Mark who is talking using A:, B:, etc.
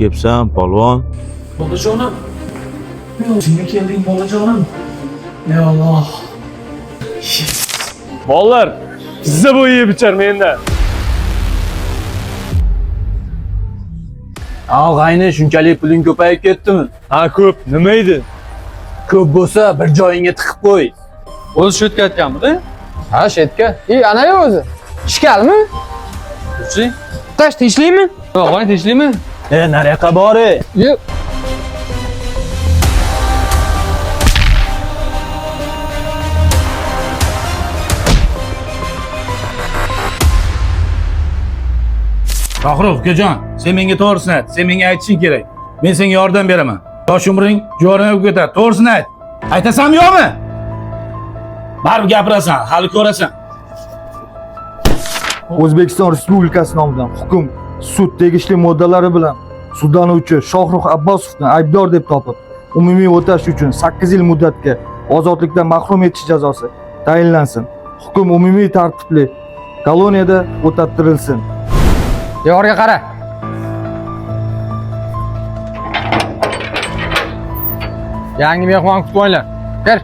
A: Kelibsan, polvon.
B: Bolajonim. O'zingga kelding, bolajonim. Ey Alloh.
C: Bolalar, pizza bo'yi yeb ichar menda.
D: Og'ayni, shunchalik puling ko'payib ketdimi?
C: Ha, ko'p. Nima edi?
D: Ko'p bo'lsa bir joyingga tiqib qo'y.
E: O'zi shu yerga aytganmidi?
F: Ha, shetga. E, ana o'zi. Ishkalmi?
E: Tinchlik.
F: Tash tinchlikmi?
E: Og'ayni tinchlikmi?
D: E, nariyoqqa bor e.
F: Yo'q.
A: Shohrux ukajon, sen menga to'g'risini ayt. Sen menga aytishing kerak. Men senga yordam beraman. Yosh umring jo'rang bo'lib ketadi. To'g'risini ayt. Aytasanmi yo'qmi? Baribir gapirasan, hali ko'rasan.
G: O'zbekiston Respublikasi nomidan hukm sud tegishli moddalari bilan sudlanuvchi Shohrux Abbosovni aybdor deb topib, umumiy o'tash uchun 8 yil muddatga ozodlikdan mahrum etish jazosi tayinlansin. Hukm umumiy tartibli koloniyada o'tattirilsin.
F: Devorga qara. Yangi mehmon kutib olinglar. Kir.